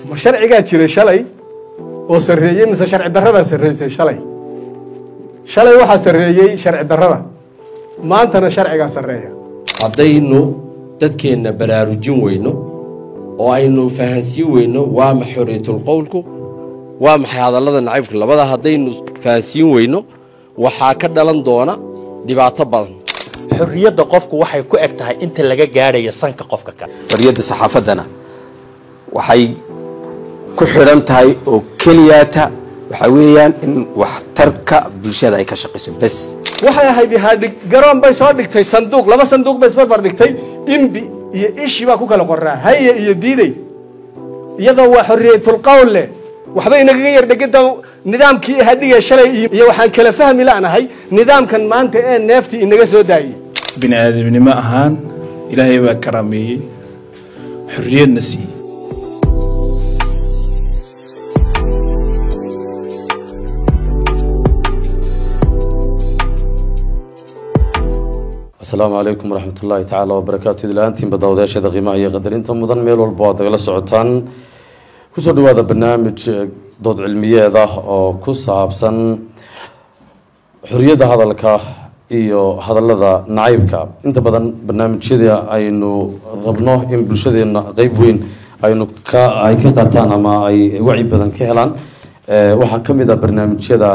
Ma sharcigaa jiray shalay oo sarreeyey mise sharci darradaa sarreysay shalay? Shalay waxaa sarreeyey sharci darrada, maantana sharcigaa sarreeya. Haddaynu dadkeenna baraarujin weyno oo aynu fahansiin weyno waa ma xorriyatul qowlku, waa maxay hadallada nacaybku, labada haddaynu fahansiin weyno waxaa ka dhalan doona dhibaato badan. Xorriyadda qofku waxay ku eg tahay inta laga gaadhayo sanka qofka kale. Xorriyadda saxaafaddana waxay ku xidhan tahay oo keliyaata waxaa weeyaan in waxtarka bulshada ay ka shaqayso bes. Waxay ahayd haadhig garoon bay soo dhigtay sanduuq, laba sanduuq bay isbarbar dhigtay, imbi iyo ishi baa ku kala qoraa, haye iyo diiday, iyadoo waa xorriyatul qowl leh. Waxba inagaga yar dhegada nidaamkii hadhigee shalay iyo waxaan kala fahmi la'nahay nidaamkan maanta ee neeftii inaga soo daayey. Bini aadamnimo ahaan Ilaahay baa karaameeyey, xorriyadna siiyey. Asalaamu calaykum waraxmat ullaahi tacaala wabarakaatu. Idlaantiinba daawadayaasheeda qiimaha iyo qadarinta mudan, meel walba aad nagala socotaan, kusoo dhawaada barnaamij dood cilmiyeed ah oo ku saabsan xorriyadda hadalka iyo hadallada nacaybka. Inta badan barnaamijyada aynu rabno in bulshadeena qeyb weyn aynu ka ay ka qaataan ama ay wacyi badan ka helaan, waxaa ka mid ah barnaamijyada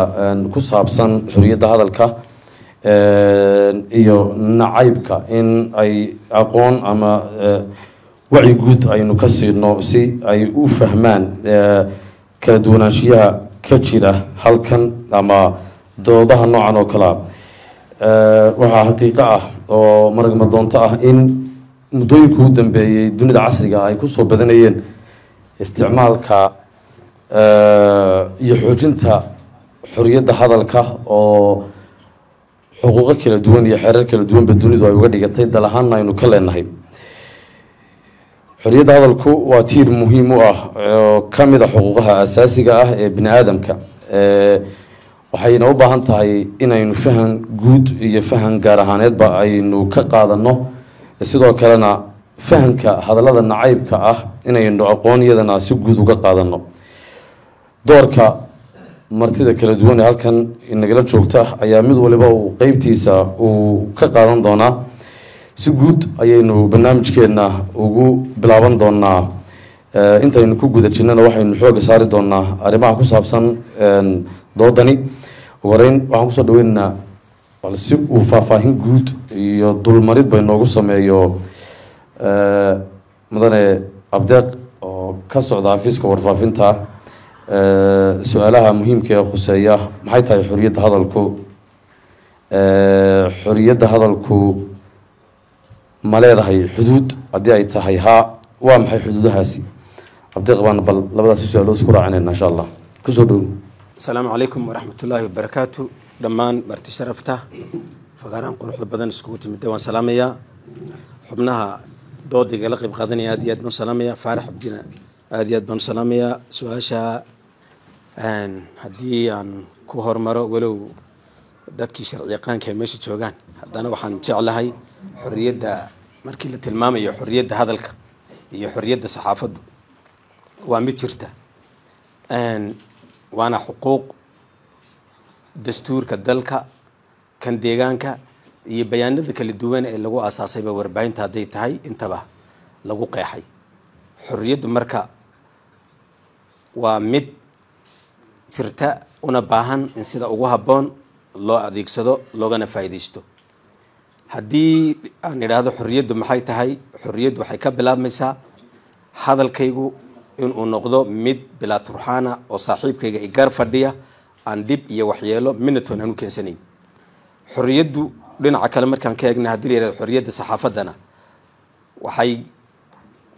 ku saabsan xorriyadda hadalka iyo nacaybka in ay aqoon ama wacyi guud aynu ka siino si ay u fahmaan kala duwanaanshiyaha ka jira halkan ama doodaha noocan oo kalea. Waxaa xaqiiqo ah oo maragma doonto ah in muddooyinka u dambeeyey dunida casriga ay kusoo badanayeen isticmaalka iyo xoojinta xorriyadda hadalka oo xuquuqo kala duwan iyo xeerar kala duwanba dunidu ay uga dhigatay, dal ahaanna aynu ka leenahay. Xorriyadda hadalku waa tiir muhiim u ah oo ka mid a xuquuqaha asaasiga ah ee bini aadamka. Waxayna u baahan tahay inaynu fahan guud iyo fahan gaar ahaaneedba aynu ka qaadano, sidoo kalena fahanka hadallada nacaybka ah inaynu aqoon iyadana si guud uga qaadano. Doorka martida kala duwan ee halkan inagala joogta ayaa mid waliba uu qeybtiisa uu ka qaadan doonaa. Si guud ayaynu barnaamijkeenna ugu bilaaban doonaa. Intaynu ku guda jirnana waxaynu xooga saari doonaa arrimaha ku saabsan doodani. Ugu horeyn waxaan kusoo dhaweynaynaa bal si uu faahfaahin guud iyo dulmarid bay noogu sameeyo mudane Abdeeq oo ka socda xafiiska warfaafinta, su-aalaha muhiimka ee khuseeya maxay tahay xorriyadda hadalku, xorriyadda hadalku ma leedahay xuduud, haddii ay tahay haa waa maxay xuduudahaasi? Abdeeq baan bal labadaasi su-aalood isku raacinayna insha Allah. Kusoo dhow. Asalaamu calaykum waraxmat ullaahi wabarakaatu. Dhammaan marti sharafta fagaarahan quruxda badan iskugu timida waan salaamayaa. Xubnaha dooda igala qayb qaadanaya aad iyo aad baan u salaamayaa. Faarax Cabdina aad iyo aad baan u salaamayaa. Su-aasha haddii aan ku hormaro, walow dadkii sharci yaqaanka ay meesha joogaan, haddana waxaan jeclahay xorriyadda markii la tilmaamayo, xorriyadda hadalka iyo xorriyadda saxaafaddu waa mid jirta, waana xuquuq dastuurka dalka kan deegaanka iyo bayaanada kala duwan ee lagu aasaasayba warbaahinta hadday tahay intaba lagu qeexay. Xorriyaddu marka waa mid jirta una baahan in sida ugu habboon loo adeegsado loogana faa'iidaysto. Haddii aan idhaahdo xorriyaddu maxay tahay, xorriyaddu waxay ka bilaabmaysaa hadalkaygu inuu noqdo mid bilaa turxaana oo saaxiibkayga igaar fadhiya aan dhib iyo waxyeelo midna toon aan u keensanayn. Xorriyaddu dhinaca kale markaan ka eegna, haddii la yihahdo xorriyadda saxaafaddana waxay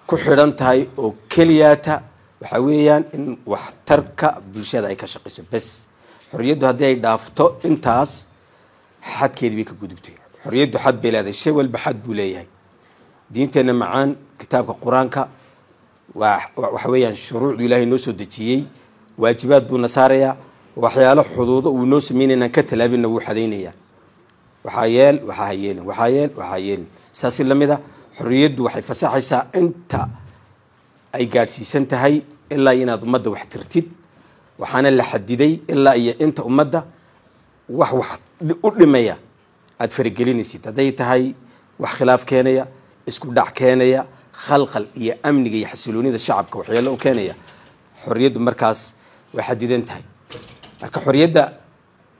ku xidhan tahay oo keliyaata waxaa weeyaan in waxtarka bulshada ay ka shaqayso bes. Xorriyaddu haddii ay dhaafto intaas, xadkeedii bay ka gudubtay. Xorriyaddu xad bay leedahay, shay walba xad buu leeyahay. Diinteenna macaan, kitaabka Qur-aanka, waa waxa weeyaan shuruucdu Ilaahay noo soo dejiyey, waajibaad buuna saarayaa, waxyaalo xuduudo uu noo sameynayna ka tallaabinna wuu xadaynayaa. Waxaa yeel, waxaa ha yeelin, waxaa yeel, waxaa yeelin. Saasi lamid a xorriyaddu waxay fasaxaysaa inta ay gaadhsiisan tahay Ilaa inaad ummadda wax tirtid, waxaana la xadiday ilaa iyo inta ummadda wax u dhimaya aada faragelinaysid, hadday tahay wax khilaaf keenaya, isku dhac keenaya, khalkhal iyo amniga iyo xasiloonida shacabka waxyeelo u keenaya. Xorriyaddu markaas way xadidan tahay. Marka xorriyadda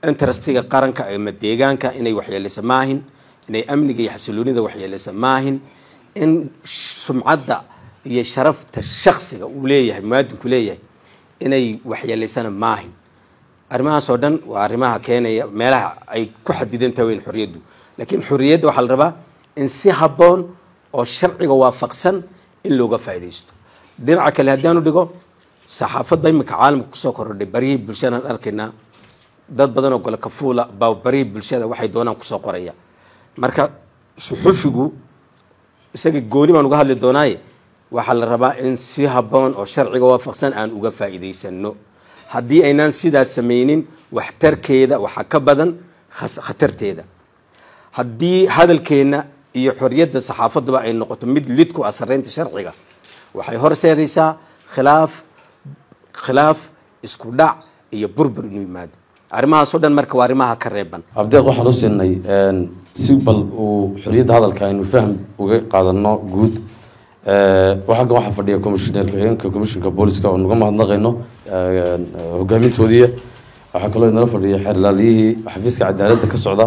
interestiga qaranka ama deegaanka inay waxyeeleysa maahin, inay amniga iyo xasiloonida waxyeeleysa maahin, in sumcadda iyo sharafta shaksiga uu leeyahay, muwaadinku leeyahay, inay waxyeeleysana maahin. Arrimahaas oo dhan waa arrimaha keenaya meelaha ay ku xadidan tahay weyn xorriyaddu. Laakiin xorriyadda waxaa la rabaa in si habboon oo sharciga waafaqsan in looga faa'iidaysto. Dhinaca kale haddaanu dhigo, saxaafadba iminka caalamka kusoo kordhay, baryihii bulshadaan arkaynaa dad badan oo gole kafuula baa baryihii bulshada waxay doonaan kusoo qoraya. Marka suxufigu isaga gooni baan uga hadli doonaaye, waxaa la rabaa in si habboon oo sharciga waafaqsan aan uga faa'iidaysano. Haddii aynaan sidaas samaynin, waxtarkeeda waxaa ka badan khatarteeda. Haddii hadalkeenna iyo xorriyadda saxaafaduba ay noqoto mid lid ku ah sarreynta sharciga, waxay horseedaysaa khilaaf, isku dhac iyo burbur inuu yimaado. Arrimahaasoo dhan marka waa arrimaha ka reeban. Abdeeq waxaan u siinay si bal uu xorriyadda hadalka aynu fahm uga qaadano guud. Xaggan waxaa fadhiya komishineer ku-xigeenka komishinka booliska oo nuga mahadnaqayno hogaamintoodiiya. Waxaa kaloo inala fadhiya xeerlaaliyihii xafiiska cadaaladda ka socda.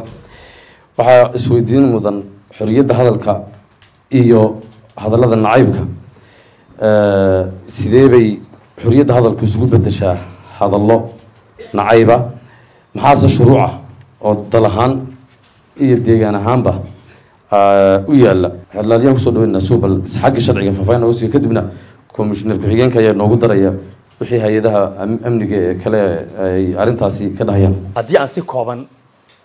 Waxaa isweydiin mudan xorriyadda hadalka iyo hadallada nacaybka, sidee bay xorriyadda hadalku isugu bedeshaa hadallo nacayba? Maxaase shuruuca oo dal ahaan iyo deegaan ahaanba u yaala? Xeerlaalyahan kusoo dhaweynaa suubal xagga sharciga faahfaahin nooga siiyo, kadibna komishineer ku-xigeenka ayaa noogu daraya wixii hay-adaha amniga ee kale ay arrintaasi ka dhahayaan. Haddii aan si kooban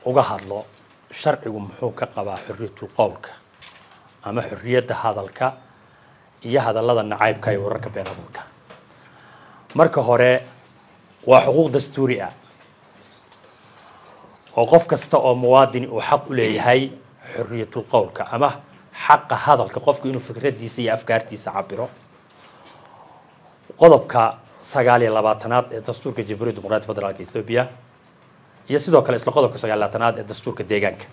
uga hadlo sharcigu muxuu ka qabaa xorriyatul qowlka ama xorriyadda hadalka iyo hadallada nacaybka iyo wararka been abuurka, marka hore waa xuquuq dastuuri ah oo qof kasta oo muwaadini uu xaq u leeyahay xorriyatul qowlka ama xaqa hadalka, qofku inuu fikradiisa iyo afkaartiisa cabiro. Qodobka 29aad ee dastuurka Jamhuuriyadda Dimuqraadiga Federaalka Ethiopia iyo sidoo kale isla qodobka 29aad ee dastuurka deegaanka,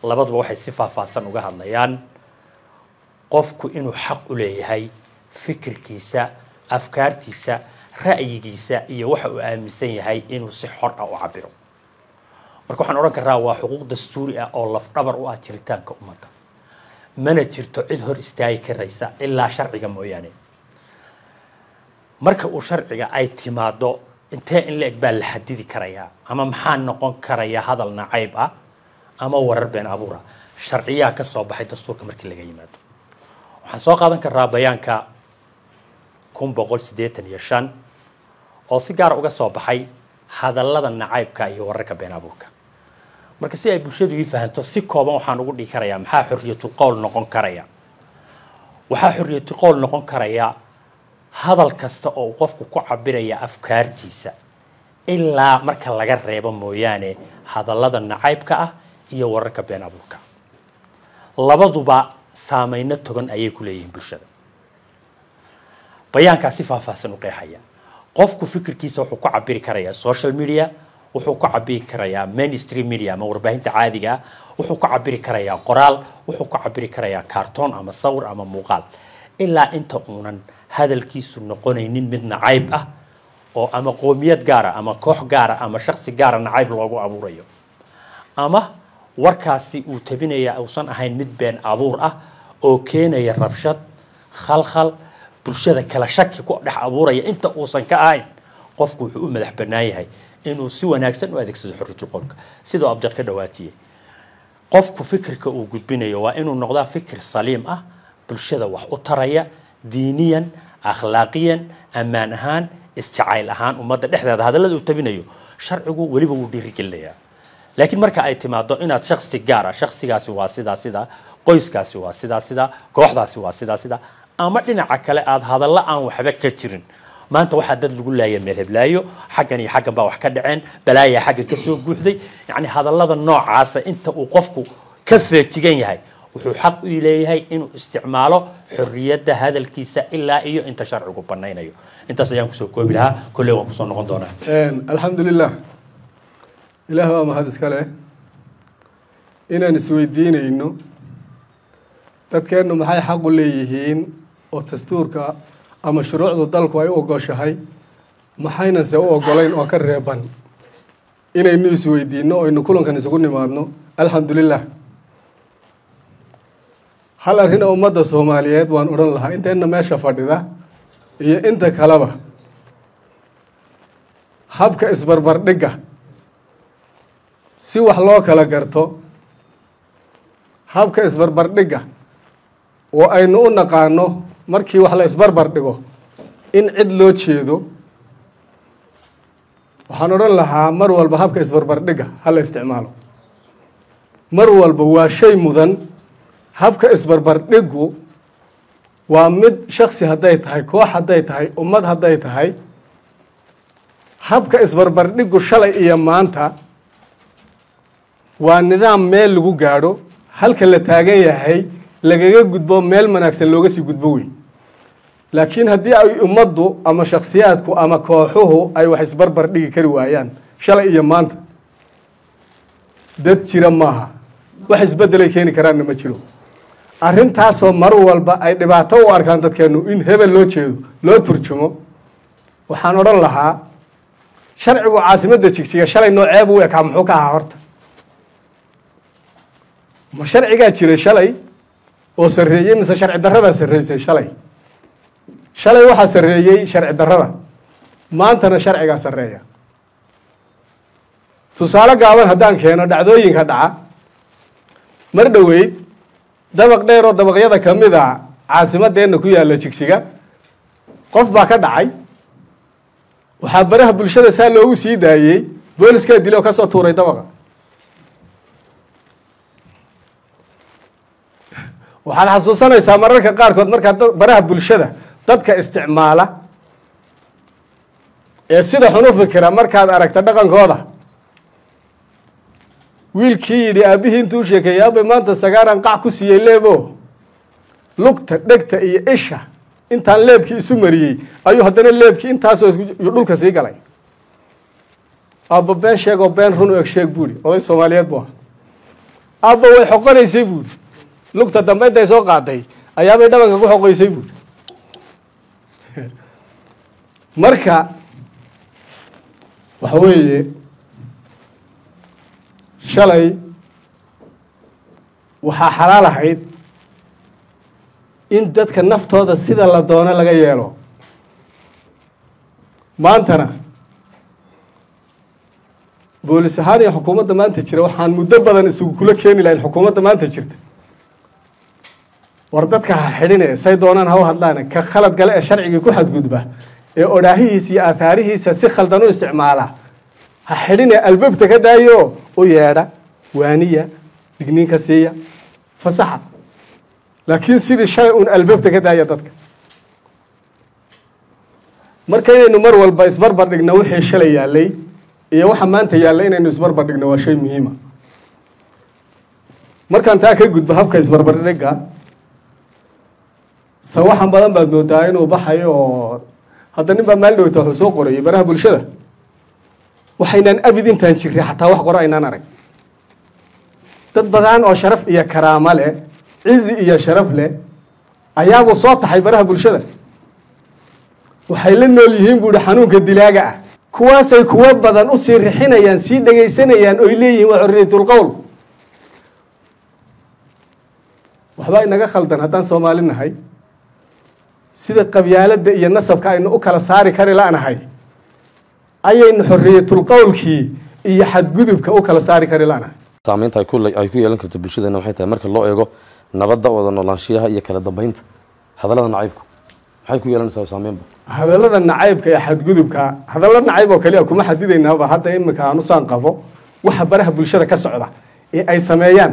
labaduba waxay si faahfaahsan uga hadlayaan qofku inuu xaq u leeyahay fikirkiisa, afkaartiisa, ra'yigiisa iyo waxa uu aaminsan yahay inuu si xor ah u cabiro. Marka waxaan odhan karaa waa xuquuq dastuuri ah oo lafdhabar u ah jiritaanka ummadda, mana jirto cid hor istaagi karaysa ilaa sharciga mooyaane. Marka uu sharciga ay timaado, intee in la eg baa la xadidi karayaa ama maxaa noqon karaya hadal nacayb ah ama warar been abuura? Sharciyaa ka soo baxay dastuurka markii laga yimaado. Waxaan soo qaadan karaa bayaanka 1185 oo si gaara uga soo baxay hadallada nacaybka iyo wararka been abuurka. Marka si ay bulshadu ii fahanto, si kooban waxaan ugu dhigi karayaa maxaa xorriyatul qowl noqon karaya. Waxaa xorriyatul qowl noqon karaya hadal kasta oo uu qofku ku cabiraya afkaartiisa, ilaa marka laga reebo mooyaane hadallada nacaybka ah iyo wararka been abuurka. Labaduba saameyno togan ayay ku leeyihiin bulshada. Bayaankaa si faahfaahsan u qeexaya qofku fikirkiisa wuxuu ku cabiri karayaa social media, wuxuu ku cabiri karayaa mainstream media ama warbaahinta caadiga ah, wuxuu ku cabiri karayaa qoraal, wuxuu ku cabiri karayaa cartoon ama sawir ama muuqaal, ilaa inta uunan hadalkiisu noqonaynin mid nacayb ah oo ama qoomiyad gaara ama koox gaara ama shaksi gaara nacayb loogu abuurayo, ama warkaasi uu tabinaya uusan ahayn mid been abuur ah oo keenaya rabshad, khalkhal bulshada, kala shaki ku dhex abuuraya. Inta uusan ka ahayn, qofku wuxuu u madax bannaan yahay inuu si wanaagsan u adeegsado xorriyatul qowlka. Sidoo Abdiq ka dhawaatiyey, qofku fikirka uu gudbinayo waa inuu noqdaa fikir saliim ah, bulshada wax u taraya, diiniyan, akhlaaqiyan, ammaan ahaan, isjacayl ahaan ummadda dhexdeeda. Hadallada uu tabinayo sharcigu weliba wuu dhiirigelinayaa. Laakiin marka ay timaado inaad shaksi gaara, shaksigaasi waa sidaa sidaa, qoyskaasi waa sidaa sidaa, kooxdaasi waa sidaa sidaa, ama dhinaca kale aad hadallo aan waxba ka jirin, maanta waxaa dad lagu laaya meel heblaayo, xaggan iyo xaggan baa wax ka dhaceen, balaayaa xaggan ka soo guuxday, yacni hadallada noocaasa inta uu qofku ka feejigan yahay Wuxuu xaq u leeyahay inuu isticmaalo xorriyadda hadalkiisa ilaa iyo inta sharcigu banaynayo. Intaas ayaan kusoo koobi lahaa, kolley waan kusoo noqon doonaa. Alxamdulilah, ilaah waa mahad iska leh. Inaan isweydiinayno dadkeennu maxay xaq u leeyihiin oo dastuurka ama shuruucdu dalku ay u ogoshahay, maxaynanse u ogolayn oo ka reeban, inaynu isweydiinno aynu kulankan isugu nimaadno. Alxamdulilah. Hal arrin oo ummadda Soomaaliyeed waan odhan lahaa, inteenna meesha fadhida iyo inta kaleba, habka isbarbardhigga si wax loo kala garto, habka isbarbardhigga oo aynu u naqaano markii wax la isbarbar dhigo in cid loo jeedo, waxaan odhan lahaa mar walba habka isbarbardhigga ha la isticmaalo. Mar walba waa shay mudan. Habka isbarbardhiggu waa mid shaksi hadday tahay, koox hadday tahay, ummad hadday tahay. Habka isbarbardhiggu shalay iyo maanta waa nidaam meel lagu gaadho, halka la taagan yahay lagaga gudbo, meel wanaagsan looga sii gudbo weyn. Laakiin haddii ay ummaddu ama shaksiyaadku ama kooxuhu ay wax isbarbar dhigi kari waayaan shalay iyo maanta, dad jira maaha, wax isbeddelay keeni karaanna ma jiro. Arrintaasoo mar walba ay dhibaato u arkaan dadkeenu in hebel loo jeedo loo turjumo, waxaan odhan lahaa sharcigu caasimadda Jigjiga shalay nooceebu u ekaa? Muxuu ka ahaa horta? Ma sharcigaa jiray shalay oo sarreeyey mise sharci darradaa sarreysay shalay? Shalay waxaa sarreeyey sharci darrada, maantana sharcigaa sarreeya. Tusaale gaaban haddaan keeno dhacdooyinka dhaca, mar dhoweyd dabaq dheer oo dabaqyada ka mid a caasimadeenna ku yaalla Jigjiga qof baa ka dhacay. Waxaa baraha bulshada saa loogu sii daayey booliskaa dilo oo ka soo tuuray dabaqa. Waxaad xasuusanaysaa mararka qaarkood markaa baraha bulshada dadka isticmaala ee sida xun u fikira markaad aragta dhaqankooda, wiilkii yidhi aabbihii intuu sheekeeyey, "Aabay, maanta sagaaran qac ku siiyey leebo, lugta, dhegta iyo isha intaan leebkii isu mariyey ayuu haddana leebkii intaasoo dhulka sii galay. Aabba, been sheegoo been run u eg sheeg," buuri. Oday Soomaaliyeed bu ah. "Aabba, way xoqonaysay," buuri, "lugta dambe intay soo qaaday ayaabay dhabanka ku xoqoysay," buuri. Marka waxa weeye, shalay waxaa xalaal ahayd in dadka naftooda sida la doono laga yeelo. Maantana boolis ahaan iyo xukuumadda maanta jira waxaan muddo badan isugu kula keeni lahayn xukuumadda maanta jirta: war dadka ha xidhine, say doonaan ha u hadlaan. Ka khalad gale ee sharcigii ku xadgudba ee odhaahihiisa iyo aahaarihiisa si khaldan u isticmaala ha xidhine, albaabta ka daayo, u yeedha, waaniya, digniin ka siiya, fasaxa. Laakiin sidii shalay uun albaabta ka daaya dadka. Marka inaynu mar walba isbarbar dhigno wixii shalay yaallay iyo waxa maanta yaallay, inaynu isbarbar dhigno waa shay muhiima. Markaan taa ka gudbo, habka isbarbardhigga sawaxan badan baad moodaa inuu baxayo, oo hadda nin baa maalin dhowta wuxuu soo qorayay baraha bulshada waxaynaan abid intaan jirray xataa wax qoro aynaan arag. Dad badan oo sharaf iyo karaamo leh, cizi iyo sharaf leh ayaabuu soo taxay baraha bulshada. Waxay la nool yihiin, buu ihi, xanuunka dilaaga ah. Kuwaasay kuwo badan usii rixinayaan, sii dhegaysanayaan, oy leeyihiin waa xorriyatul qowl. Waxbaa inaga khaldan haddaan Soomaali nahay. Sida qabyaaladda iyo nasabka aynu u kala saari kari la'nahay ayaynu xorriyatul qowlkii iyo xadgudubka u kala saari kari la'nahay. Saamaynta ay ku yeelan karto bulshadeena waxay tahay, marka loo eego nabadda, wada noolaanshiyaha iyo kala dambeynta, hadallada nacaybku maxay ku yeelanaysaa saameynba? Hadallada nacaybka iyo xadgudubka, hadallo nacayb oo kaliya kuma xadidaynaaba. Hadda imika aanu saan qabo waxa baraha bulshada ka socda ee ay sameeyaan,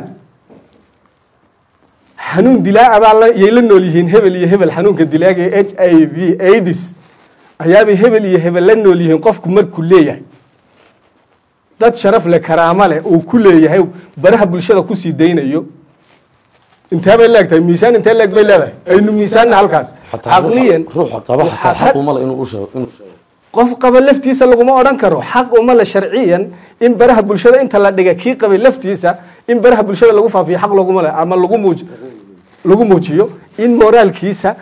xanuun dilaa'a baa yay la nool yihiin hebel iyo hebel. Xanuunka dilaaga ee HIV AIDS ayaabay hebel iyo hebel la nool yihiin. Qofku markuu leeyahay dad sharaf leh, karaamo leh uu ku leeyahay baraha bulshada kusii daynayo. Intee bay leegtahay? Miisaan intee leeg bay leedahay? Aynu miisaanna halkaas caqliyan. Ruuxa qaba xataa xaq uma le inuu u sheego, inuu sheego. Qof qaba laftiisa laguma odhan karo xaq uma le sharciyan in baraha bulshada inta la dhiga. Kii qabay laftiisa in baraha bulshada lagu faafiyo xaq laguma le, ama lagu muujiyo in moraalkiisa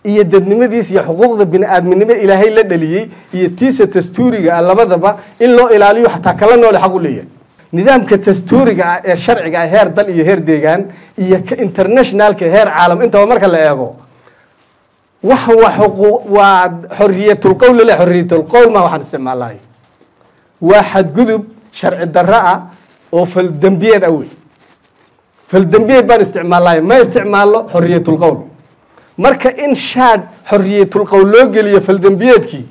iyo dadnimadiisa iyo xuquuqda bini aadminimo Ilaahay la dhaliyey iyo tiisa dastuuriga ah labadaba in loo ilaaliyo, xataa kala noole xaq u leeyahay. Nidaamka dastuuriga ah ee sharciga ah, heer dal iyo heer deegaan iyo ka internationalka, heer caalam intaba marka la eego, wax waa xuquuq, waa xoriyatul qowl le. Xoriyatul qowl ma waxaan isticmaalahay, waa xadgudub sharci darro ah oo faldembiyeed ah wey. Faldembiyeed baan isticmaalahay, ma isticmaalno xoriyatul qowl. Marka in shaad xoriyatul qowl loo geliyo faldembiyeedkii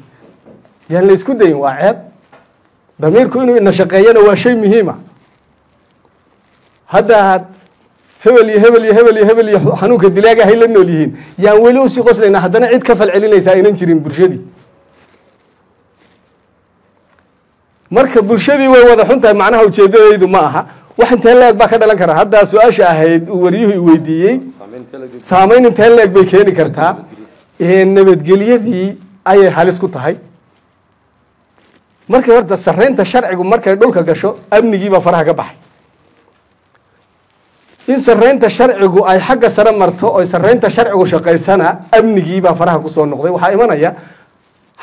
yaan la isku dayin, waa ceeb. Damiirku inuu ina shaqeeyana waa shay muhiima. Hadda hebel iyo hebel iyo hebel iyo hebel iyo xanuunka dilaaga hay la nool yihiin, yaan weli usii qoslaynaa, haddana cid ka falcelinaysaa aynan jirin bulshadii. Marka bulshadii way wada xun tahay, macnaha ujeedadaydu ma aha. Wax intee la-eg baa ka dhalan kara? Haddaa su-aasha ahayd uu wariyuhu i weydiiyey, saameyn intee la-eg bay keeni kartaa? Nabadgelyadii ayay halis ku tahay. Markay horta sarreynta sharcigu markay dhulka gasho, amnigii baa faraha ka baxay. In sarreynta sharcigu ay xagga sare marto oy sarreynta sharcigu shaqaysana, amnigii baa faraha kusoo noqday. Waxaa imanaya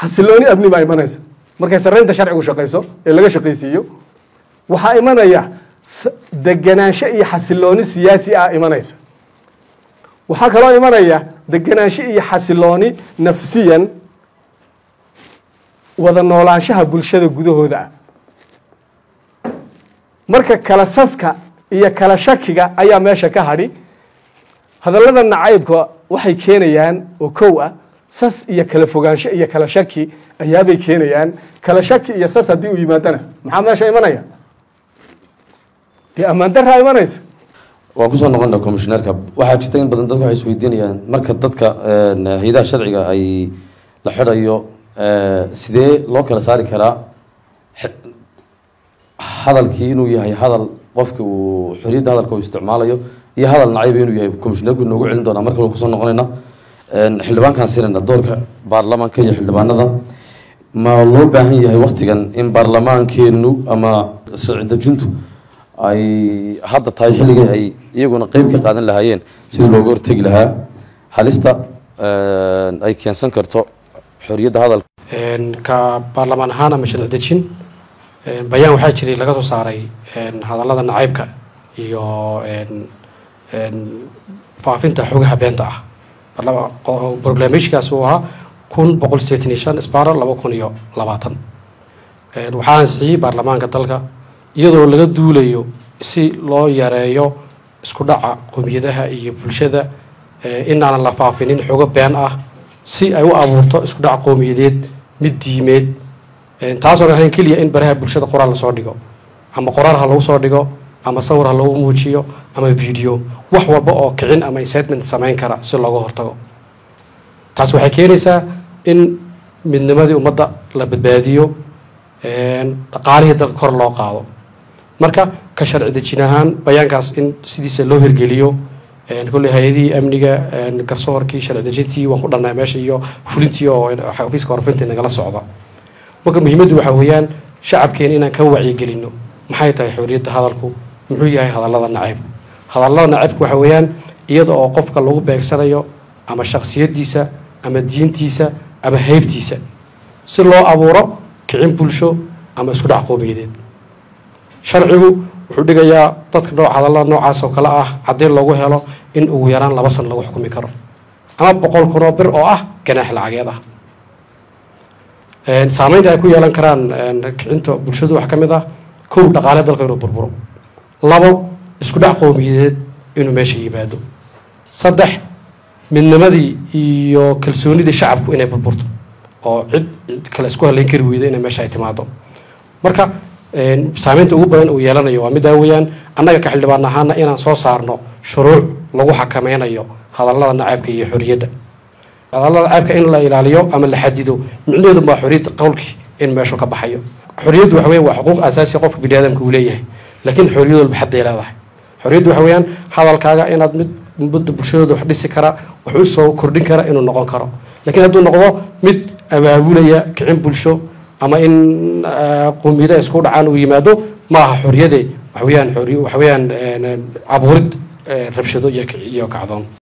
xasilooni amni baa imanaysa markay sarreynta sharcigu shaqayso ee laga shaqaysiiyo. Waxaa imanaya deganaansho iyo xasilooni siyaasi ah imanaysa. Waxaa kaloo imanaya deganaansho iyo xasilooni nafsiyan wada noolaanshaha bulshada gudahooda ah. Marka kala saska iyo kala shakiga ayaa meesha ka hadhi. Hadallada nacaybka waxay keenayaan oo kow ah sas iyo kala fogaansho iyo kala shaki ayaabay keenayaan. Kala shaki iyo sas haddii uu yimaadana, maxaa meesha imanaya? Dee ammaan daraa imanaysa. Waan kusoo noqona commissionerka. Waxaa jirta in badan dadka waxay isweydiinayaan, marka dadka hay-adaha sharciga ay la xidhayo, sidee loo kala saari karaa hadalkii inuu yahay hadal qofki uu xorriyadda hadalka uu isticmaalayo iyo hadal nacayba inuu yahay? Commissionerku inoogu celin doonaa marka kusoo noqonayna. Xildhibaankaan siinayna doorka baarlamaanka iyo xildhibaanada. Ma loo baahan yahay waktigan in baarlamaankeenu ama sharci dejintu ay hadda tahay xilligii ay iyaguna qeyb ka qaadan lahaayeen sidii looga hortegi lahaa halista ay keensan karto xorriyadda hadalka? Ka baarlamaan ahaan ama sharci dejin, bayaan waxaa jiray laga soo saaray hadallada nacaybka iyo faafinta xogaha beenta ah. Proclamationkaas uu ahaa 1185/2020. Waxaa ansixiyey baarlamaanka dalka iyadoo laga duulayo si loo yareeyo isku dhaca qowmiyadaha iyo bulshada, inaanan la faafinin xogo been ah si ay u abuurto isku dhac qowmiyadeed, mid diimeed. Taasoon ahayn keliya in baraha bulshada qoraal lasoo dhigo, ama qoraal ha lagu soo dhigo, ama sawir ha lagu muujiyo, ama video, wax walba oo kicin ama incitement samayn kara si looga hortago. Taas waxay keenaysaa in midnimadii ummadda la badbaadiyo, dhaqaalihii dalka kor loo qaado. Marka ka sharci dejin ahaan, bayaankaas in sidiisa loo hirgeliyo, kolley hay-adihii amniga, garsoorkii, sharci dejintii waan ku dhannahay meesha iyo fulintii oo xafiiska warfinta nagala socda. Marka muhiimaddu waxaa weeyaan shacabkeena inaan ka wacyigelino maxay tahay xorriyadda hadalku, muxuu yahay hadallada nacaybku. Hadallada nacaybku waxa weeyaan iyada oo qofka lagu beegsanayo ama shakhsiyaddiisa ama diintiisa ama heybtiisa si loo abuuro kicin bulsho ama isku dhac qowmiyadeed. Sharcigu wuxuu dhigayaa dadka nooc hadallada noocaas oo kale ah haddii lagu helo in ugu yaraan 2 sano lagu xukumi karo ama 100,000 oo bir oo ah ganaax lacageed ah. Saameynta ay ku yeelan karaan kicinta bulshadu waxaa ka mid ah: kow, dhaqaale dalka inuu burburo; labo, isku dhac qowmiyadeed inuu meesha yimaado; saddex, midnimadii iyo kalsoonidii shacabku inay burburto oo cid cid kale isku halayn kari weydo inay meesha ay timaado. Marka saameynta ugu badan uu yeelanayo waa middaa weeyaan. Annaga ka xildhibaan ahaana inaan soo saarno shuruuc lagu xakameynayo hadallada nacaybka iyo xorriyadda. Hadallada nacaybka in la ilaaliyo ama la xadido micnaheedu maa xorriyadda qowlkii in meeshu ka baxayo. Xorriyaddu waxa weya waa xuquuq asaasi qofka bini aadamka uu leeyahay, laakiin xorriyad walba xadday leedahay. Xorriyaddu waxa weeyaan hadalkaaga inaad mid muddo bulshadooda wax dhisi kara, wax u soo kordhin kara inuu noqon karo. Laakiin hadduu noqdo mid abaabulaya kicin bulsho ama in qowmiyada isku dhacaan uu yimaado, ma aha xorriyade, waxa weeyaan xorriy, waxa weeyaan abuurid rabshado iyo kacdoon.